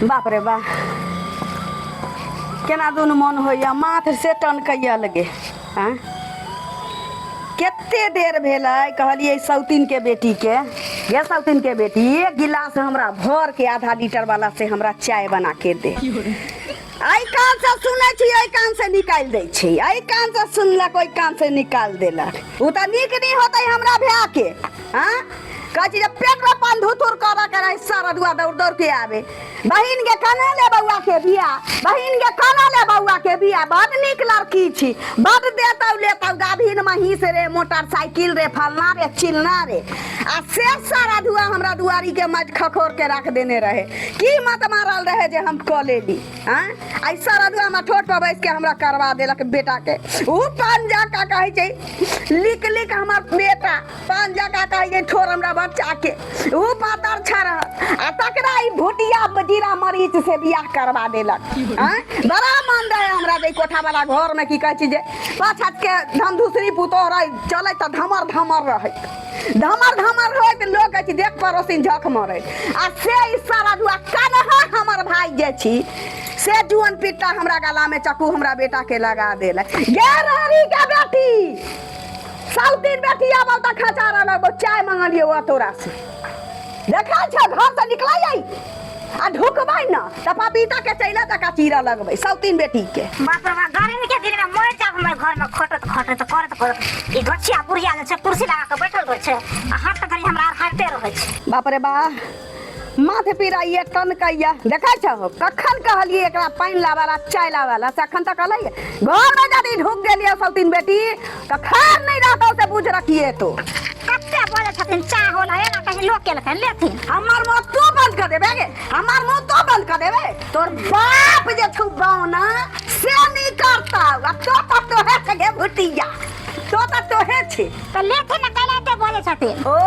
बाप रे बा, केना दुनू मन होइए, माथ से टनकैया लगे। आँय, कते देर भेलै कहलियै सौतीनके बेटीके, गे सौतीनके बेटी, एक गिलास हमरा भर के आधा लीटर वाला से हमरा चाय बना के दे। एहि कान से सुनै छी, एहि कान से निकालि दै छी, एहि कान से सुनलक, ओहि कान से निकालि देलक। ओ तऽ नीक नहि होतै हमरा भायके। हाँ, कहै छी जे पेटमे पान धुथुर करऽ के रहै, सरदुआ दौड़ दौड़ के आबे। बहिन के कना ले बौआ के बियाह, बहिन के कना ले बौआ के बियाह, बड नीक लड़की छी, बड देतौ लेतौ, गाभिन महींस रे, मोटरसाइकिल रे, फलना रे चिलना रे। आ से सारा धुआ हमरा दुआरी के माटि खखोर के राख देने रहे। की मत मारल रहे जे हम कऽ लेली। आँय, आ सारा धुआ हमरा ठोट पर बैस के हमरा करवा देलक बेटा के। ऊ पान जका कहै छै लिक लिक हमर बेटा, पान जका कहै छै ठोर हमरा बच्चा के, ऊ पातर छड़ आ तकरा ई भुटिया जीरा मरीच से बियाह करवा देलक। आँय, बड़ा मन रहे हमरा जे कोठा वाला घर में की कहै छै जे पाँच हाथ के धन धूसरी पुतोह रहे, चलै तऽ धमर धमर रहै, धमर धमर रहै तऽ लोक कहै छै देख पड़ोसिन झक मरै। आ से ई सारा जुआ कन्हा हमर भाई जे छी से जुअन पिट्टा हमरा गला में चक्कू हमरा बेटा के लगा देलक। गे रहरी के बेटी, सब दिन बेटी आबल तऽ खचा रहल, चाय मंगलियो आ तोरा से देखा छ घर से निकलै आई आ ढुकबै न तऽ पपीता के चैला तक चीरा लगबै सौतीन बेटी के। बाप रे बाप, गर्मी के दिन में मर जाब हम घर में खटत खटत करत करत। ई गछिया बुढ़िया जे छै कुर्सी लगा के बैठल रहै छै आ हाथ घड़ी हमरा आर हारते रहै छै। बाप रे बा, माथ पिराइए टनकैया। देखै छहो कखन कहलिए एकरा पानि लाबे ला चाय लाबे ला, से अखन तक अलैया घर में। यदि ढुक गेलिए सौतीन बेटी तऽ खैर नहीं रहतौ, से बुझ रखिए तो। कते बोले छथिन चाह होला, एना कहीं लोक केलखिन लेथिन। हमर मुँह तू बंद कर देबे गे, हमर मुँह तू बंद कर देबे। तोर बाप जे छौ बौना से नहीं करता, आ तो तऽ तोहे छै गे भुटिया, तो तऽ तोहे छै। तऽ लेथिन ने, कैला एते बोले छथिन? ओ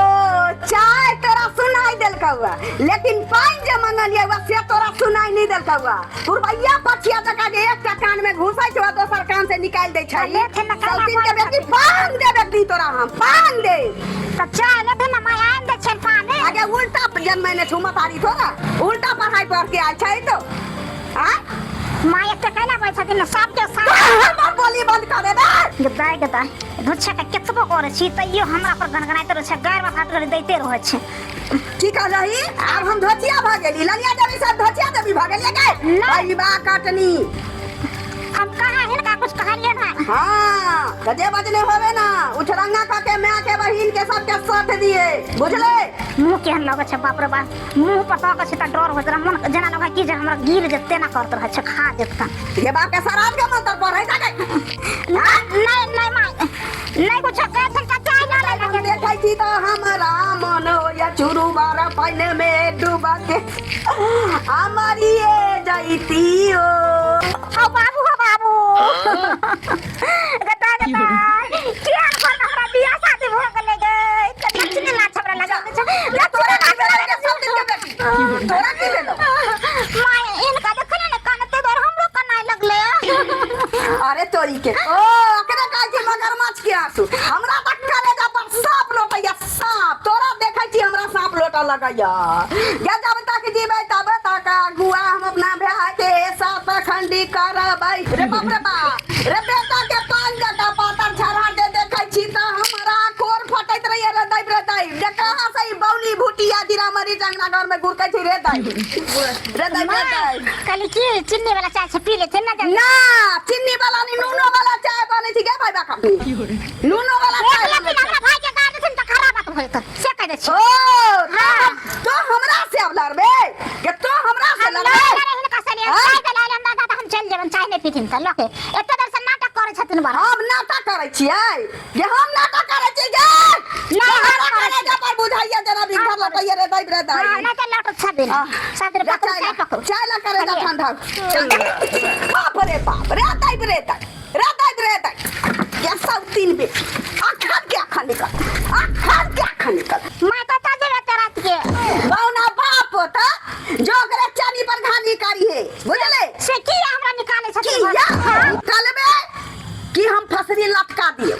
चाय तोरा सुनाई देलकौ, लेकिन पानि जे मंगलियै से तोरा सुनाई नहीं देलकौ। पुरबैया पछिया जकाँ जे एकटा कान में घुसै छौ आ दोसर कान से निकालि दै छै। लेथिन ने, कैला सौतीन के बोलै बेटी छथिन? पान दे बेटी, तोरा हम पान दे। तऽ चाय लेथिन ने, माय आनि दै छियनि पानि। आगे उल्टा जन्मैने छौ मतारी, थोड़ा उल्टा पढ़ाई पढ़ के आयल छै तो। आँय? माय एते कैला बोलै छथिन ने सबके साथ? हमर बोली बंद कर देबे। गदाय गदाय धुच्छा के केतबो करै छी तैयो हमरा पर गनगनाइत रहै छै, गारि बसात करि दैते रहै छै। की कहलही? आब हम धोतिया भऽ गेली? ललिया देवी सब धोतिया देवी भऽ गेलियै गे? नहि। बा कटनी। हम कहाँ हिनका कुछ कहलियै ना? हाँ, तऽ जे बजने होबे ना उठरंगा कऽ के माय के बहिन के सबके सट दिए, बुझले? मुँह केहन लगै छै, बाप रे बाप, मुँह पर तकै छै तऽ डर होइत रहै, मन जेना लगै कि जे हमरा गिर जेतै, तेना करत रहै छै, खा जेतै। ये बाप के शराब के मंत्र पढ़ै जाके। नहीं नहीं माय, नहीं कुछ कहै छै तऽ चाय ना हम देखै छी तऽ हमरा मन होइया चुरू बारा पानि में डूबा के हमारिए जैती ओ। हो बाबू, हो बाबू, गदा गदा किया घर में हमरा बियाह शादी भ गेलै गे, लक्ष्मी लाछ हमरा लगा दे छै। या तोरा की भेलौ रे सब दिन के बेटी, तोरा की भेलौ? माय, इनका देखले ने कानते दर हमरो कनाय लगले। अरे तोरी के, ओ अकरे कहै छी मगरमच्छ के आंसू। हमरा तऽ कलेजा पर सांप लोटैया सांप, तोरा देखै छी हमरा सांप लोटऽ लगैया। गे जब तक जीबै तब तक अगुआ हम अपना भाय के साथ खंडी करबै। रे बाप रे बाप रे, बेटा के पान जकाँ पातर छड़ा जे देखै छी तऽ हमरा कोर फटैत रहैया रे दैब रे दैब, जे कहाँ से ई बौनी भुटिया जीरा मरीच अंगना घर में गुरकै छी रे दैब रे दैब रे दैब। कहली की चीनी वाला चाय छै, पी लेथिन ना? ना, चीनी वाला नहीं, नूनो वाला चाय बनै छै गे भाई बाका, नूनो वाला चाय लेकिन बनै छै। हमरा भाई के गाड़ देथिन तऽ खराब बात भऽ जेतै, से कह दै छी। ओ हाँ। तो हमरा से अब लड़बे के? तो हमरा से हम लड़बे? लड़े हिनका से हाँ? चाय दिलायल हमरा दादा, हम चलि जेबनि, चाय नहि पीथिन तऽ लऽ के एते देर से नाटक करै छथिन बड़ा। हम नाटक करै छियै जे? हम नाटक करै छियै गे? नहि, हम तोहरा करै कलेजा पर बुझाइया जेना बिघर हम करै लटैया रे दैब रे हाँ, दैब। नहि तऽ लौटत सब दिन आह, सब दिन रे पकड़ू चाय चाय ला, पकड़ू। चाय ला करेजा चलिए। ठंडा। बाप रे बाप रे दैब रे दैब रे दैब रे दैब के सब तीन बेटी, अखन के अखन निकल, अखन के अखन निकल। माय, कतऽ जेबै एते रात के? बौना बाप त जो ओकरे चानी पर घानी करी है, बुझले? से किया हमरा निकालै छथिन? किया? हाँ? निकालबे कि हम फसरी लटका दियो?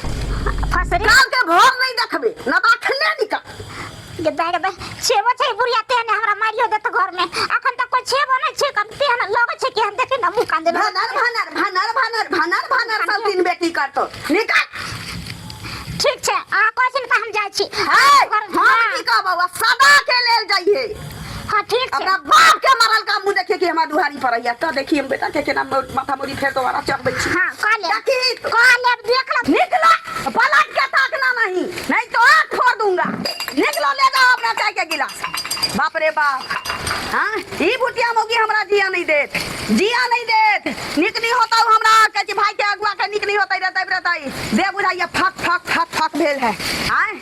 फसरी? काल के भोर नहीं देखबे न तऽ अखने निकल। गेदा गेदा छेबो छै बुढ़िया तेहने हमरा मारियो देत घर में अखन तक कोई छेबो नहीं छै कम तेहन लगै छै कि हम देखी ना मुँह कान देबै भनर भनर भनर भनर भनर भनर सब दिन बेटी करतो निकल ठीक छै अहाँ कहै छी ने तऽ हम जाइ छी है घर हम हाँ की कहबौ सदा के लेल जाइए हाँ ठीक छै अपना बाप के मरल का मुंह देखे कि हमरा दुहारी पर आइया तो देखी हम बेटा के केना माथा मोरी फेर दोबारा चढ़बै छी हाँ कह लेब देखी कह लेब देख लेब निकलो पलट के ताकना नहीं नहीं तो आँख फोड़ दूंगा निकलो ले जाओ अपना चाय के गिलास बाप रे बाप हाँ ई भुटिया मौगी हमरा जिया नहीं देत जिया नहीं देत निक नहीं होता हमरा कहै छी भाई के अगुआ के निक नहीं होता रहता रहता दे बुझाइया फक फक फक फक भेल है आँय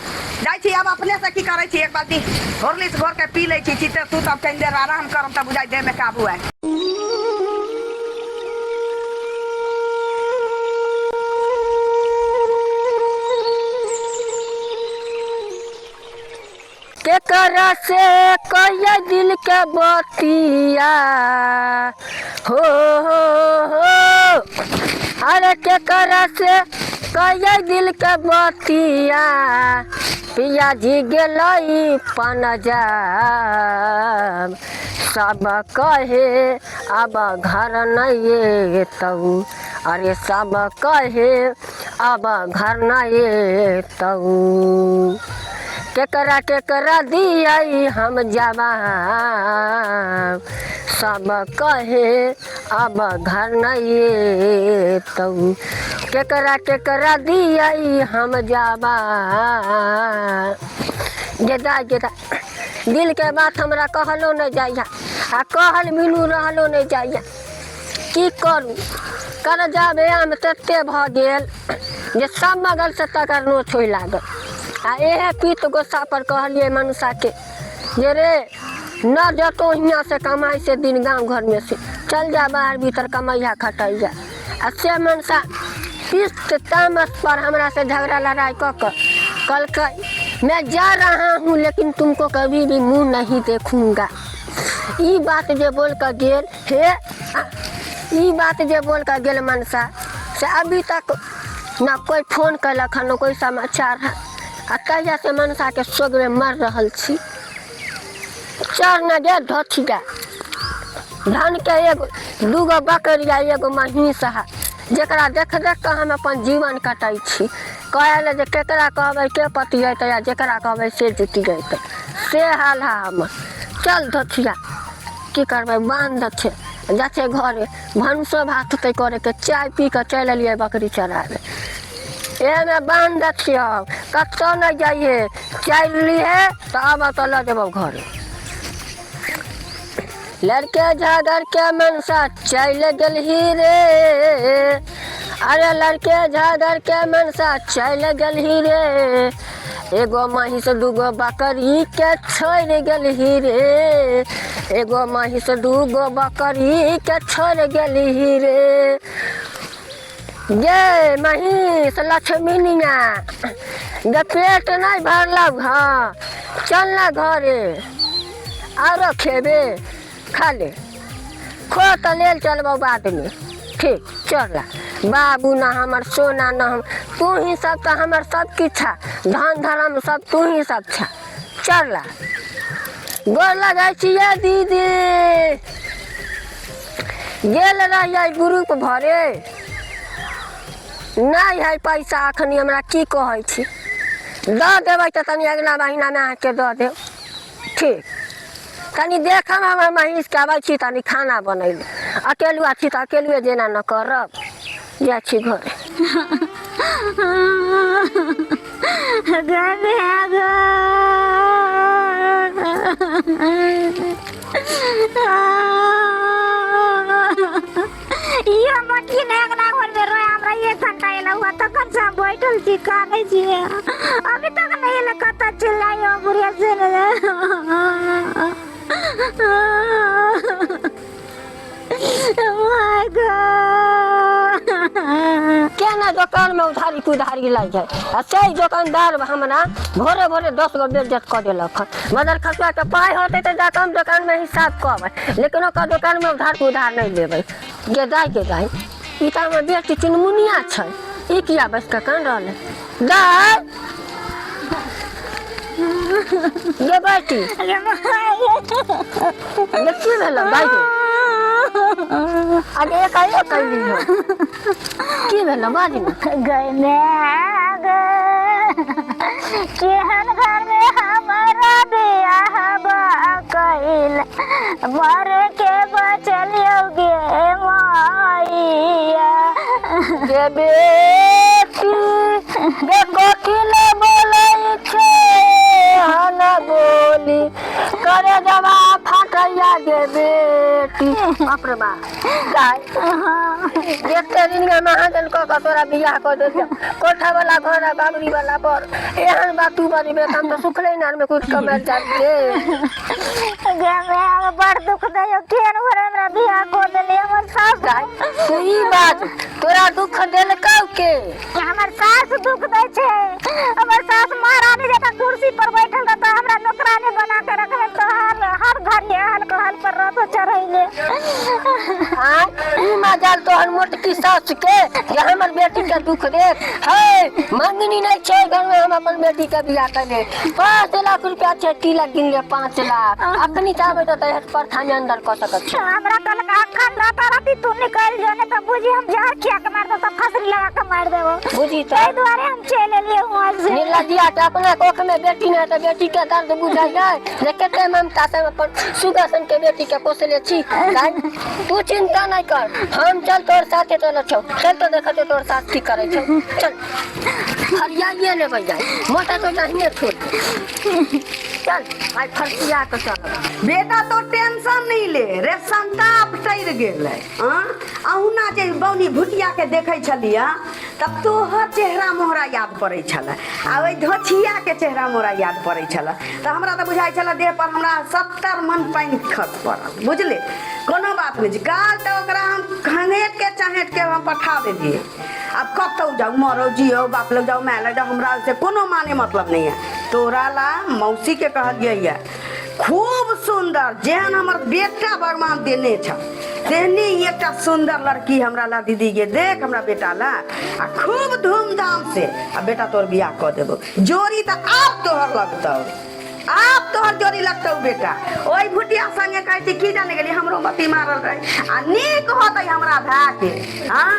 जाइ छी आब अपने से की करै छी एक बाल्टी हॉर्लिक्स घोर के पी लै छी चिते सुतब कनि देर आराम करब तऽ बुझाइ देह में काबू आय केकरा से कहिया दिल के बतिया हो हो हो अरे केकरा से कहिया दिल के बतिया पिया जी गेलई पनजाब सब कहे अब घर नहीं एतौ अरे सब कहे अब घर नहीं एतौ केकरा केकरा दियै हम जवाब सब कहे अब घर नहीं एतौ केकरा केकरा दियै हम जवाब गेदा गेदा दिलके बात हमरा कहलो नहि जाइए आ कहल बिनु रहलो नहि जाइए की करू कर्जा व्यायाम तते भऽ गेल जे सब बगलसँ तकर नोच होय लागल आ इएह पीत गोस्सा पर कहलियै मनसाके जे रे न जतो हियाँ से कमाइ से दिन गाँव घरमे से चल जा बाहर भीतर कमैया खटैया आ से मनसा पीत तामस पर हमरा से झगड़ा लड़ाई कऽ कऽ कहलकै मैं जा रहा हूँ लेकिन तुमको कभी भी मुँह नहीं देखूंगा। ई बात जे बोल कऽ गेल हे ई बात जे बोल कऽ गेल मनसा से अभी तक न कोइ फोन कयलक हँ न कोइ समाचार है आ तहियासँ मनसाके सोगमे मरि रहल छी चढ़ न गे धोथिया धनके एगो दूगो बकरी आ एगो महीँस है जकरा देख देख कऽ हम अपन जीवन कटै छी कहै लए जे केकरा कहबै के पतियेतै आ जकरा कहबै से जुटि जैतै से हाल है हमर चल धोथिया की करबै बान्ह दै छै जाइ छै घरे भनसो भात होतै करैके चाय पी कऽ चलि एलियै बकरी चराबै एहिमे बान्ह दै छियौ कतहु नहि जइहे चलि लिहे तऽ आबऽ तऽ लऽ जेबौ घरे लड़के झगड़ के मनसा चलि गेलही रे अरे लड़के झगड़ के मनसा चलि गेलही रे एगो महींस दूगो बकरी के छोड़ि गेलही रे एगो महींस दूगो बकरी के छोड़ि गेलही रे गे महींस लक्ष्मीनिया गे पेट नहि भरलौ हँ चल ना घरे आरो खेबे खा ले खो तऽ लेल चलबौ बादमे ठीक चल बाबू ना हमर सोना ना हम तू ही सब तऽ हमर सब किछु छह धन धर्म सब तू ही सब छह चल ला गोर लगै छियै दीदी गेल रहियै ग्रुप भरे नहि है पैसा अखनी हमरा की कहै छी दऽ देबै तऽ तनी अगिला महीनामे अहाँके दऽ देब ठीक तनी देखब हमर महीँसके अबै छी तनी खाना बनैले अकेलुआ छी तऽ अकेलुए जेना न करब जाइ छी घरे इहो मोटकी ने अंगना घर में रोए हमरा एक घंटा एला हुआ तखन से हम बैठल छी कानै छी अभी तक नहीं एला कतऽ चिल्लाइयो बुढ़िया से my God केना दोकानमे उधारी पुधारी लै छै आ से दोकानदार हमरा भोरे भोरे 10 गो बेज्जत कऽ देलक हन मगर खसुआके पाइ होतै तऽ जाकऽ हम दोकानमे हिसाब करबै लेकिन ओकर दोकानमे उधार पुधार नहि लेबै गे दाइ गे दाइ ई तऽ हमर बेटी चुनमुनिया छै ई किया बैस कऽ कान रहलै दाइ गे बेटी गे माय गे की भेलौ दाइ गे अरे एकाएक अयली हो की भेलौ बाज ने गै माय गे केहन घर में हमारा बियाह कैल मर के बचलियो गे माइया गे बेटी गे कथी ले बोलै छै हन बोली करे जवा फाटैया गे बेटी बाप रे बाप गाय एते दिन में महाजन कऽ कऽ तोरा बियाह कऽ देलियौ कोठा वाला घर आ बाबरी वाला पर एहन बात तू बजबे तऽ हम तऽ सुखले इनार में कूद कऽ मरि जायब गे गे माय बड़ दुख दैयो केहन घर हमरा बियाह कऽ देली हमर सास गाय तू ई बात तोरा दुख देलकौ के हमर सास दुख दै छै हमर सास महारानी जकाँ कुर्सी पर बैठल रहता हमरा नौकरानी बना के रखले तो हर हर घड़ी हल कहल पर रहतो चढ़ैले आय ई मजाल तोहर मोटकी सास के जे हमर बेटी के दुख देत है मंगनी नहीं छै घर में हम अपन बेटी के बियाह करले 5 लाख रुपया छै तिलक गिन ले 5 लाख अखनी चाहबै तऽ दहेज प्रथा में अंदर कऽ सकत छी हमरा कहलक अखन राता राती तू निकल जो नहीं तो बुझी हम जहर खिया के मार देबो फसरी लगा के मार देबो बुझी ताहि तऽ दुआरे हम चलि एलियै हुआँ से निर्लज्जिया के अपना कोख में बेटी नहीं तऽ बेटी के दर्द बुझै जाय जे कते ममता से हम अपन सुगा सन के बेटी के पोसले छी दाइ, तू चिंता नहीं कर हम चल तोर साथे चल छौ चल तो देखै छौ तोर साथ की करै छौ चल हरियाइए लेबै जाय मोटा तो नहिए छोड़ दे। चल आइ फरसिया के चलब बेटा तो टेंशन नहीं ले रे संताप टरि गेलै आँ अहुना जे बौनी भुटिया के देखै छलियै तब तोहर चेहरा मोहरा याद पड़ै छलै आ ओहि धोछिया के चेहरा मोहरा याद पड़ै छलै तऽ हमरा तऽ बुझाइ छलै देह पर हमरा 70 मन पानि खस पड़ल बुझले कोनो बात नहि छै काल तऽ ओकरा हम खंघेट के चहेट के हम पठा देलियै आब कतहु जाउ मरो जियो बाप लग जाउ माय लग जाउ हमरा से कोनो माने मतलब नहीं है तोरा ला मौसी के कहलियै ये खूब सुंदर जेहन हमर बेटा भगवान देने छ तेहने ही एकटा सुंदर लड़की हमरा ला दीदी के देख हमरा बेटा ला आ खूब धूमधाम से आ बेटा तोर बियाह कऽ देबो जोड़ी तऽ आब तोहर लगतौ आब तोहर जोड़ी लगतौ बेटा ओहि भुटिया संगे कहै छी की जाने गेली हमरो मती मारल रहे आ नीक होतै हमरा भाय के हाँ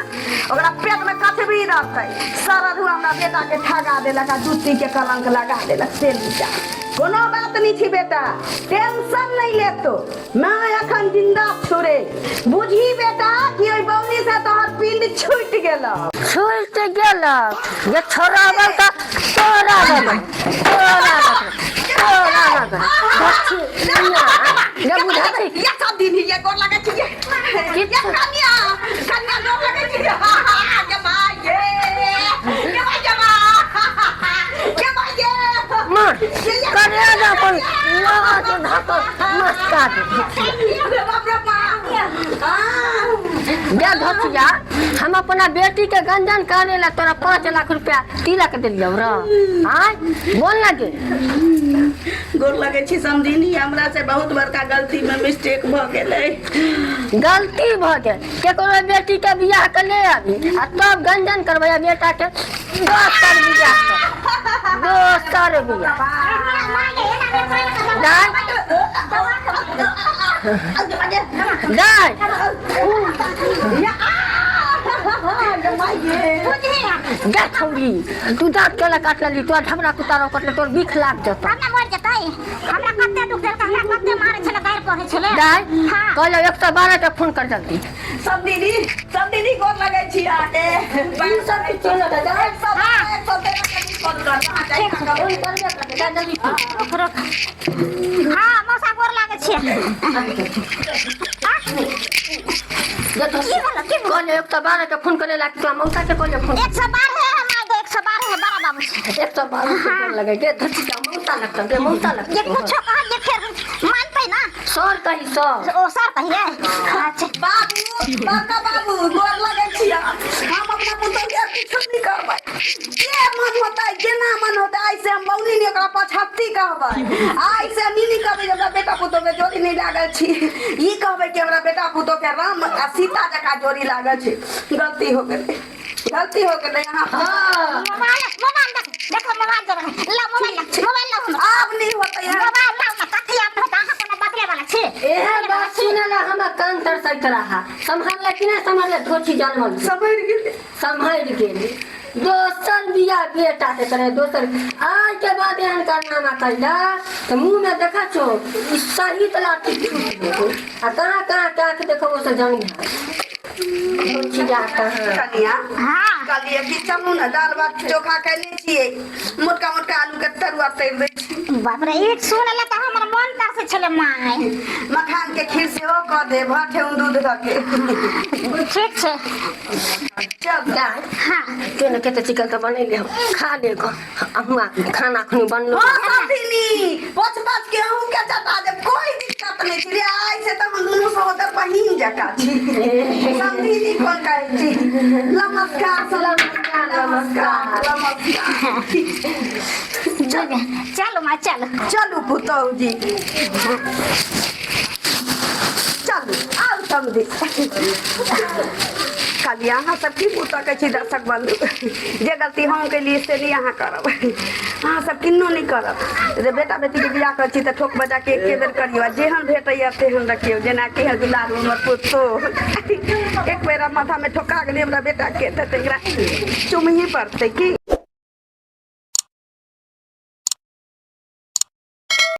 ओकरा पेट में कचबी रहतै सरधु हमरा बेटा के ठगा देलक आ जुत्ती के कलंक लगा देलक से लीचा कोनो बात नहीं छी बेटा टेंशन नहीं ले तो मैं अखन जिंदा छुरे बुझी बेटा कि ओहि बौनी से तोहर पिंड छूटि गेलौ छूटि गेल जे छोड़ाबल तऽ तोरा देबै तोरा देबै तोरा देबै जे बुझै छी ये सब दिन ये गोर लगे छी ये ये कन्या कन्या गोर लगे छी ये माय ये ये माय ये माय ये माय ये मार करे जा अपन लगा के धक मस्का दे बाप रे बाप गे धोतिया हम अपना बेटी के गंजन करे ला तोरा 5 लाख रुपया तिलक देलियौ र आय बोल ना गे गोर लगे छी समधिनी हमरा से बहुत बड़का गलती में मिस्टेक भ गेलै गलती भऽ गेल केकरो बेटी के बियाह के ले आबी आ तब गंजन करबै आ बेटा के दोसर बियाह कर दोसर बियाह दाय दाय गे छौरी तू दाँत केला काट लेली तोरा झबरा कुतारो कटले तोर बिख लाग जेतौ हमरा मर जेतै हमरा कते दुख देलकै हमरा कते मारै छलै गारि पढ़ै छलै दाय हाँ। कहलो 112 के फोन कर जल्दी सब दीदी सब दीदी गोर लगै छी अहाँके ई सब की चलत है दाय 113 के फोन कर अहाँ जाइ फोन करबे करबै दाय जल्दी फोन रुक रुक हाँ मौसा गोर लागै छियै जे तो की भेलो की भेलो कहलो 112 के फोन करे ला तोरा मौसा के कहलो फोन 112 है हमारे 112 है बड़ा बाबू से 112 के फोन लगे गे धरती का मौसा लगता गे मौसा जे लगता कुछो कह जे फेर मानतै ना सर कही सर ओ सर कहिए अच्छा बाबू बड़का बाबू गोर लगै छी हम अपना पुतहु के किछु नहि करबै जे मन होतै जेना मन होतै आइ से हम बौनी नहि ओकरा पछत्ती कहबै आइ से हम ई नहि कहबै जे हमरा बेटा पुतहु के जोड़ी नहि लागल छी ई कहबै कि हमरा बेटा पुतहु के राम आ सीता जकाँ जोड़ी लागल छै गलती हो गेलै गलती हो गेलै अहाँ हाँ मोबाइल मोबाइल देख देखो मोबाइल जरा ला मोबाइल ला मोबाइल ला आब नहि होत। सैत रहा सम्हारले कि नहि सम्हारले धोछी जनमल सम्हरि गेलै सम्हारि गेली दोसर बिया बेटा के करे दोसर आज के बाद एहन कारनामा कैला तऽ मुँह में देखा छो ई सही लाठी छूट देबो आ कहाँ कहाँ के आँख देखबो से जानी धोछिया कहाँ कनिया हाँ कहलियै कि चलू ने दालि भात चोखा कैले छियै मोटका मोटका आलू के तरुआ तरि दै छी बाप रे एक सुन ले तऽ हमर मन तरसै छलै माय मखान के खीर सेहो कऽ देब हँ ठेहुन दूध दऽ के ठीक छै चल दाय हाँ के ने केते चिकन तऽ बनेले हम खा ले गो अहुआ खाना अखनी बनलो हाँ समधिनी पोछ पाछ के अहूँ के चटा देब कोई दिक्कत नहीं छै रे आइ से तऽ हम दुनू सहोदर बहिन जकाँ छी समधिनी कोन कहै छी नमस्कार नमस्कार नमस्कार नमस्कार चलू माँ चलू चलू पुतहु जी चलू आउ समधि खाली अहाँ सब की पुतह कहै छी दर्शक बंधु जे गलती हम केलियै से नहि अहाँ करब अहाँ सब किन्नो नहि करब जे बेटा बेटीके बियाह करै छी तऽ ठोक बजा के एके बेर करियौ आ जेहन भेटैया तेहन रखियौ जेनाकि है दुलारू हमर पुतोह एक बेर माथामे ठोका गेलै हमरा बेटाके तऽ एकरा चुमही पड़तै की।